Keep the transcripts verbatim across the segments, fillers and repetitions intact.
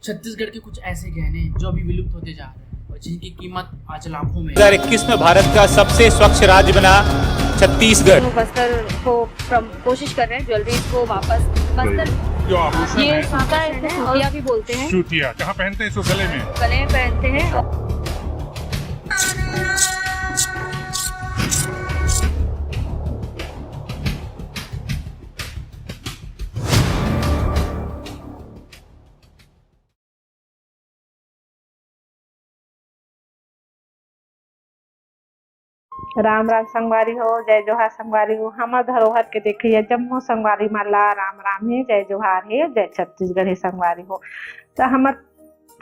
छत्तीसगढ़ के कुछ ऐसे गहने जो अभी विलुप्त होते जा रहे हैं और जिनकी कीमत आज लाखों में है। दो हज़ार इक्कीस में भारत का सबसे स्वच्छ राज्य बना छत्तीसगढ़। बस्तर को प्रम-, कोशिश कर रहे हैं ज्वेलरीज को वापस बस्तर। जो आभूषण ये है। सूता है, इसको सूतिया भी बोलते हैं। सूतिया कहाँ पहनते हैं? इसको गले में। गले में पहनते हैं। राम राम संगवारी हो, जय जोहार संगवारी हो। हमर धरोहर के देखइया जम्मो संगवारी मन ला राम राम हे, जय जोहार हे, जय छत्तीसगढ़ हे संगवारी हो। त हमर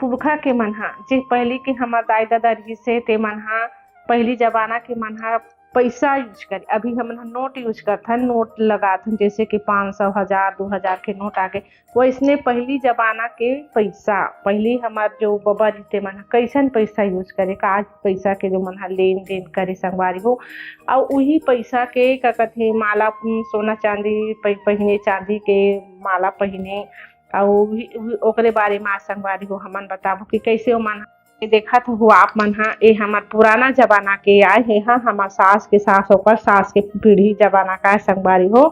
पुरखा के मन हा, जे पहिली के हमर दाई ददा रिहिस हे, ते मन हा पहिली जमाना के मन हा पइसा यूज करे। अभी हमन हा नोट यूज करथन, नोट लगाथन, जइसे कि पाँच सौ, हजार, दू हजार के नोट आगे, वइसने पहिली जमाना के पइसा, पहिली हमर जो बबा रिहिस ते मन ह कइसन पइसा यूज करे, का आज पइसा के जो मन ह लेन देन करे संगवारी हो, अउ उही पइसा के का कथे माला, उम, सोना चांदी पहि-, पहिने, चांदी के माला पहिने, अउ उही, उही ओकरे बारे म आज संगवारी हो हमन बताबो कि कइसे ओमन ये देखत हो आप मन ह, ए हमर पुराना जमाना के आय, ए ह हमर सास के सास, ओकर सास के पीढ़ी जमाना का आय संगवारी हो।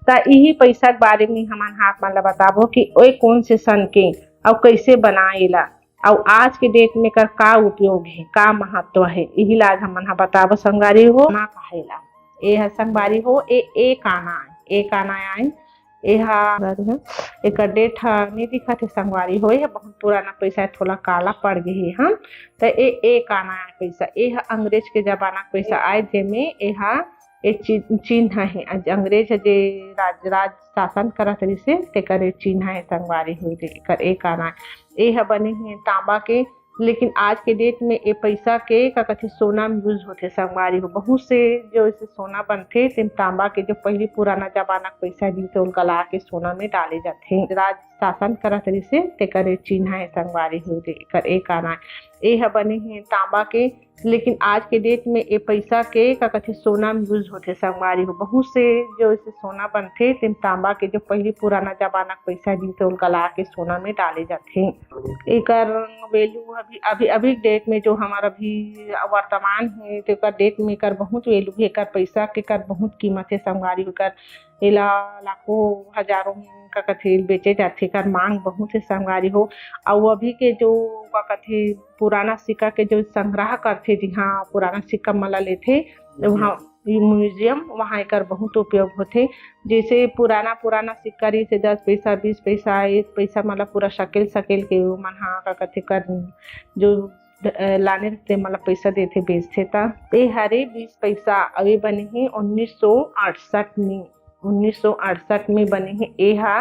त इही पइसा के बारे में हमन ह आप मन ल बताबो कि ओए कोन से सन के अउ कइसे बनाए एला, अउ आज के डेट में एकर का उपयोग हे, का महत्व हे, इही ला आज हमन ह बताबो संगवारी हो। ना काहे ला ए ह संगवारी हो, ए एक आना आय, एक आना आय। एहा, एकर डेट ह नइ दिखत हे संगवारी हो, एहा बहुत पुराना पइसा हे, थोड़ा काला पड़ गे हे, हाँ। त ए, एक आना आय पइसा, एहा अंग्रेज के जमाना के पइसा आय, जेमे एहा ए चि-, चिन्ह हे, अ, अंग्रेज ह जे राज, राज शासन करत रिहिस हे, तेकर ए चिन्ह हे संगवारी हो, जे एकर एक आना आय। एहा बने हे तांबा के, लेकिन आज के डेट में ए पइसा के का कथे सोना में यूज होथे संगवारी हो। बहुत से जो ऐसे सोना बनथे, तेन तांबा के जो पहिली पुराना जमाना के पइसा रहिथे, ओन गला के सोना में डाले जाथे। राज शासन करत रहिसे, तेकर ए चिन्ह हे संगवारी हो, जे एकर एक आना आय। ए ह बने हे तांबा के, लेकिन आज के डेट में ए पइसा के का कथे सोना में यूज होथे संगवारी हो। बहुत से जो ऐसे सोना बनथे, तेन तांबा के जो पहिली पुराना जमाना के पइसा रहिथे, ओन गला के सोना में डाले जाथे। एकर वैल्यू अभी, अभी, अभी डेट में जो हमर अभी वर्तमान हे, तेकर डेट में एकर बहुत वैल्यू हे, एकर पइसा के एकर बहुत कीमत हे संगवारी हो। एकर एला लाखों, हजारों में का कथे बेचे जाथे, एकर मांग बहुत हे संगवारी हो। अउ अभी के जो का कथे पुराना सिक्का के जो संग्रह करथे, जिहाँ पुराना सिक्का मन ला लेथे, वहाँ म्यूजियम, वहाँ एकर बहुत उपयोग होथे। जैसे पुराना, पुराना सिक्का रहिसे, दस पैसा, बीस पैसा, एक पैसा, मतलब पूरा सकेल, सकेल के ओमन ह का कथे कर जो, अ, लाने रहिथे, मतलब पैसा देथे, बेचथे। त ए हरे बीस पैसा, अउ ए बने हे उन्नीस सौ अड़सठ में, उन्नीस सौ अड़सठ में बने हे। ए हा,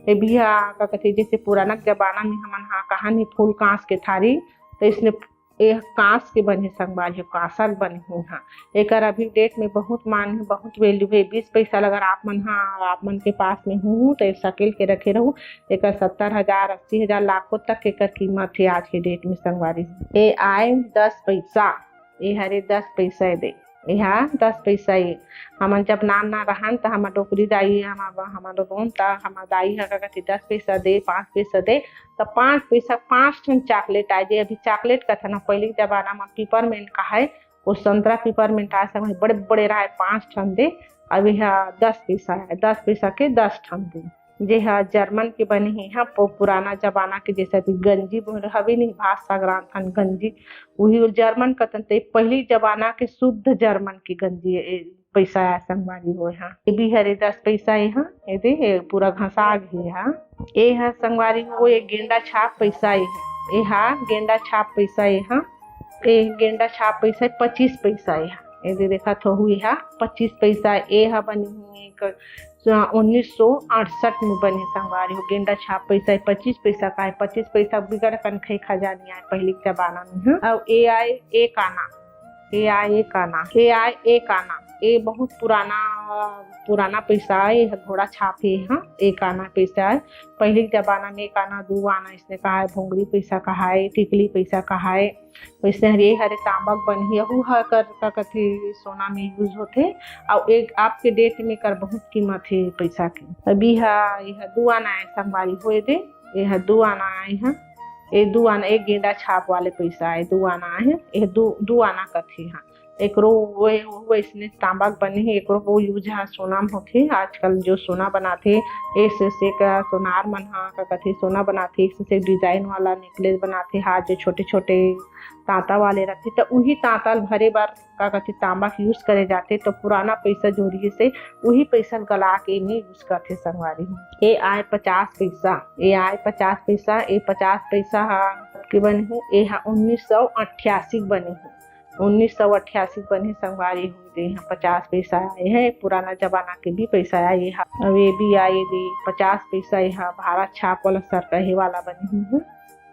ए भी हा का कथे, जैसे पुराना जमाना में हमन हा कहानी फूल कांस के थारी, त इसने ए ह कांस के बने संगवारी हो, कांसा के बने हे। एकर अभी डेट में बहुत मांग हे, बहुत वैल्यू हे। बीस पैसा ल अगर आप मन हा, आप मन के पास में हूँ, तो सकेल के रखे रहू। एकर सत्तर हजार, अस्सी हजार, लाखों तक एकर कीमत हे आज के डेट में संगवारी हो। ए आय दस पैसा, ए हरे दस पैसा ए दे, ए हा दस पैसा ए। हमन जब नान नान रहन, त हमर डोकरी दाई, हमर, हमर रोन, त हमर दाई ह का कथे, दस पैसा दे, पाँच पैसा दे, त पाँच पैसा पाँच ठन चॉकलेट आय, जे अभी चॉकलेट कथन, पहिली के जमाना म पिपरमेंट कहाय, वो संतरा पिपरमेंट आय, संग बड़े बड़े रहय, पाँच ठन दे। अब एहा दस पैसा आय, दस पैसा के दस ठन दे, जे ह जर्मन के बने हे, ह पु-, पुराना जमाना के, जैसे अभी गंजी बोल हवे नहीं, भात साग रांधथन गंजी, उही वो जर्मन कथन, ते पहिली जमाना के शुद्ध जर्मन के गंजी ए, पैसा आय संगवारी हो। ए भी हरे दस पैसा ए हा, ए दे, ए पूरा घसा गे हा। ए हा संगवारी हो, ए गेंडा छाप पैसा ए हा। ए हा गेंडा छाप पैसा ए हा। ए गेंडा छाप पैसा पच्चीस पैसा ए हा। ए दे देखत होहू, ए हा पच्चीस पैसा ए हा बने हे एक, अ, उन्नीस सौ अड़सठ में बने संगवारी हो। गेंडा छाप पैसा ए पच्चीस पैसा का हे। पच्चीस पैसा बिगड़ कन खई खजानी आय पहिली के जमाना में, हाँ। अउ ए आय एक आना। ए आय एक आना, ए आय एक आना, ए बहुत पुराना, पुराना पैसा आय, ए ह घोड़ा छाप हे, हाँ, एक आना पैसा आय। पहिली के जमाना में एक आना, दू आना, इसने कहाय, भोंगरी पैसा कहाय, टिकली पैसा कहाय। वैसने हरे, ए हरे तांबा के बने हे, यहू ह कर, का कथे, सोना में यूज होथे। अउ एक आपके डेट में कर बहुत कीमत हे पैसा के। अभी हा, ए ह दू आना आय संगवारी हो, ए दे, ए ह दू आना आय, ए ह ये दू आना, एक गेंदा छाप वाले पैसा आए, दू आना आए, ये दू, दू आना कथे। हाँ, एकरो वो, वो वैसने तांबा के बने हे, एकरो वो यूज हा सोना में होथे। आजकल जो सोना बनाथे, एक से एक सोनार मन हा का कथे, सोना बनाथे, एक से एक डिजाइन वाला नेकलेस बनाथे, हाथ जो छोटे छोटे तांता वाले रथे, त उही तांता ल भरे बर का कथे, तांबा के यूज करे जाथे। तो पुराना पैसा जो रहिस हे, उही पैसा ल गला के एमे यूज करथे संगवारी हो। ये आए पचास पैसा, ये आए पचास पैसा, ये पचास पैसा हा के बने हे, ये हा उन्नीस सौ अट्ठासी के बने हे, उन्नीस सौ अट्ठासी के बने संगवारी हो। ये हा पचास पैसा आए हे, पुराना जमाना के भी पैसा आए। ये हा, अब ये भी आए, ये पचास पैसा, ये हा भारत छाप वाला सरकहे वाला बने हे,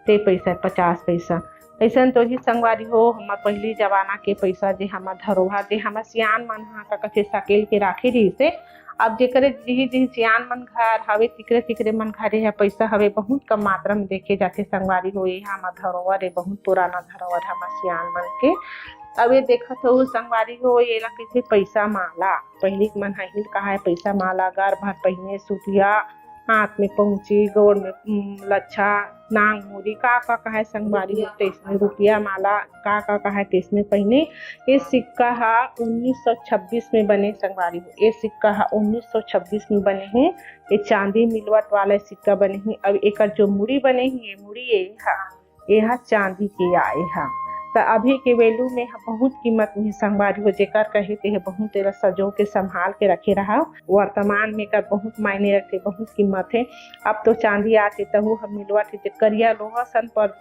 ते पैसा पचास पैसा। अइसन तो ही संगवारी हो, हमर पहिली जमाना के पैसा, जे हमर धरोहर, जे हमर सियान मन हा का कथे, सकेल के राखे रहिस हे। अब जेकरे जिही जिही सियान मन घर हवे, तिकरे तिकरे मन घरे हा पैसा हवे, बहुत कम मात्रा में देखे जाथे संगवारी हो। ये हमर धरोहर ए, बहुत पुराना धरोहर हमर सियान मन के। अब ये देखत हो संगवारी हो, एला कहिथे पैसा माला। पहिली के मन हा ही कहाय पैसा माला, गर भर पहिने, सुतिया, हाथ में पहुंची, गोड़ में, उम, लच्छा, नांग मुरी, का का कहाय संगवारी हो, तइसने रुपया माला, का का कहाय तइसने पहिने। ये सिक्का हा उन्नीस सौ छब्बीस में बने संगवारी हो, ये सिक्का हा उन्नीस सौ छब्बीस में बने हे। ये चांदी मिलवट वाला सिक्का बने हे। अब एकर जो मुड़ी बने हे, ये मुड़ी ये हा, ये हा चांदी के आए हा। त अभी के वैल्यू में हा बहुत कीमत में हे संगवारी हो, जेकर कहे ते हे बहुत एला सजो के संभाल के रखे रहा। वर्तमान में एकर बहुत मायने रखथे, बहुत कीमत हे। अब तो चांदी आथे तहू ह मिलवत हे, जे करिया लोहा सन पर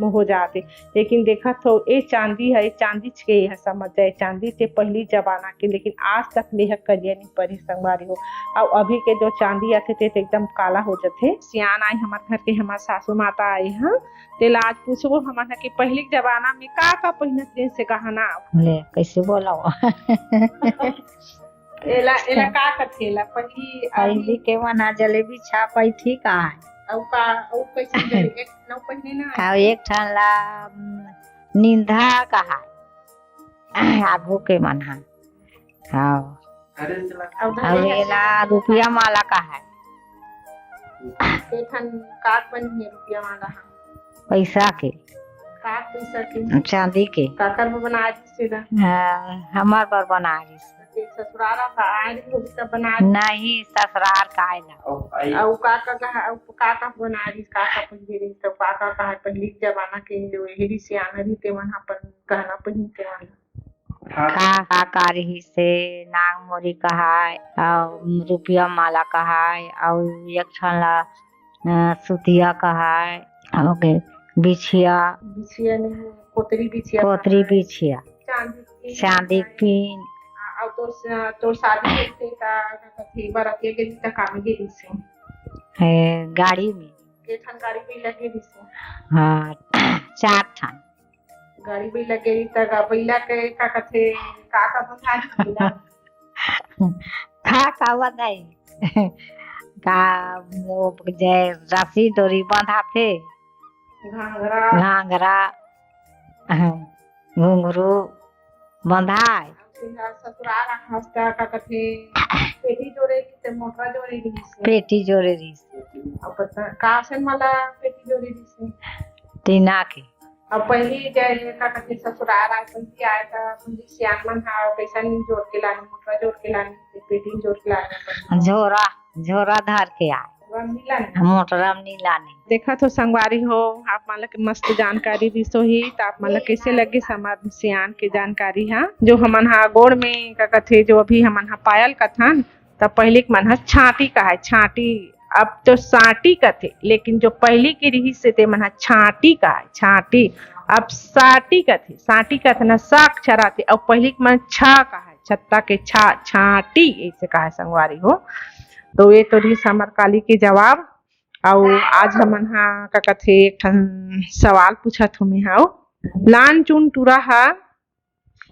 हो जाथे। लेकिन देखत हो, ए चांदी ह, ए चांदी के ह, समझ जाए, चांदी के पहिली जमाना के, लेकिन आज तक ले ह करिया नहीं परी संगवारी हो। अउ अभी के जो चांदी आथे ते, ते एकदम काला हो जाथे। सियान आए हमर घर के, हमर सासू माता आए ह, तेला आज पूछबो हमन ह कि पहिली के जमाना में का का पहिनत रहिस हे गहना। ले, कैसे बोला? एला, एला का कथे? एला पहिली पहिली के मन ह जलेबी छाप आई, ठीक आहे। अउ का, अउ कैसे जलेबी? एक ठन अउ पहिने ना? अउ एक ठन ला, उम, निंदा कहाय। आघू के मन ह। हाँ। अउ अउ एला रुपया माला कहाय। एक ठन का पहिने रुपया माला ह? पैसा के। का पैसा के? चांदी के। काकर बर बनाए रहिस तेला? हाँ, हमर बर बनाए रहिस। ते ससुराल आ, आए रही होगी तब बनाए रही? नहीं, ससुराल का आए ला। अउ का का कहा, अउ का का बनाए रहिस, का का पहिरे रहिस, तब का का कहा, पहिली के जमाना के जो यही रहिस, सियान रहिस, ते मन अपन गहना पहिन के मन। का का का रहिस हे, नांग मोरी कहाय, अउ रुपया माला कहाय, अउ एक ठन ला, अ, सुतिया कहाय, ओके, बिछिया। बिछिया नहीं, कोतरी बिछिया कोतरी कहाय। बिछिया। चांदी के चांदी के पिन। आ, अउ तोर स-, तोर शादी होथे त, का कथे, बरतिया गेली त का में गेली से? ए, गाड़ी में। के ठन गाड़ी में लगे रहिस? हाँ, चार ठन। गाड़ी बइला गे रहिस त गा-, बइला के का कथे, का का बंधा रहिस बइला? का का बंधाई? का वो जे रस्सी डोरी बंधाथे। घाघरा। घाघरा, घुंघरू बंधाय। तेहा ससुराल आ हंसता का कथे, पेटी जोरे रहिस ते मोटरा जोरे रहिस। पेटी जोरे रहिस। अब पता, का सन वाला पेटी जोरे रहिस? टीना के। अब पहिली जाए, का कथे, ससुराल आए, पहिली आए त पहिली सियान मन ह कइसन जोर के लाने, मोटरा जोर के लाने, पेटी जोर के लाने। झोरा, झोरा धर के आए। मोटरा म नी लाने। देखत हो संगवारी हो, आप मन ला के मस्त जानकारी दिस होही, त आप मन ला कइसे लगे हमर सियान के जानकारी ह, जो हमन ह गोड़ में, का कथे, जो अभी हमन ह पायल कथन, त पहिली के मन ह छांटी कहाय, छांटी। अब तो सांटी कथे, लेकिन जो पहिली के रिहिस हे, ते मन ह छांटी कहाय, छांटी। अब साटी कथे, साटी कथे न, सा अक्षर आथे। अब पहिली के मन छा कहाय, छत्ता के छा, छांटी, ऐसे कहाय संगवारी हो। तो ये तो रिहिस हमर काली के जवाब। अउ आज हमन ह का कथे, एक ठन सवाल पूछत हो मैं ह, लान चुन टूरा ह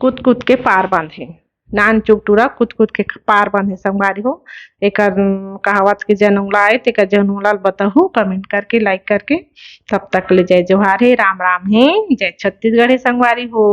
कुत कुत के पार बांधे। नान चुक टूरा कुत कुत के पार बांधे संगवारी हो। एकर, उम, कहावत के जनुला आए, तेकर जनुला ल बताहू, comment करके, like करके। तब तक ले जय जोहार हे, राम राम हे, जय छत्तीसगढ़ हे संगवारी हो।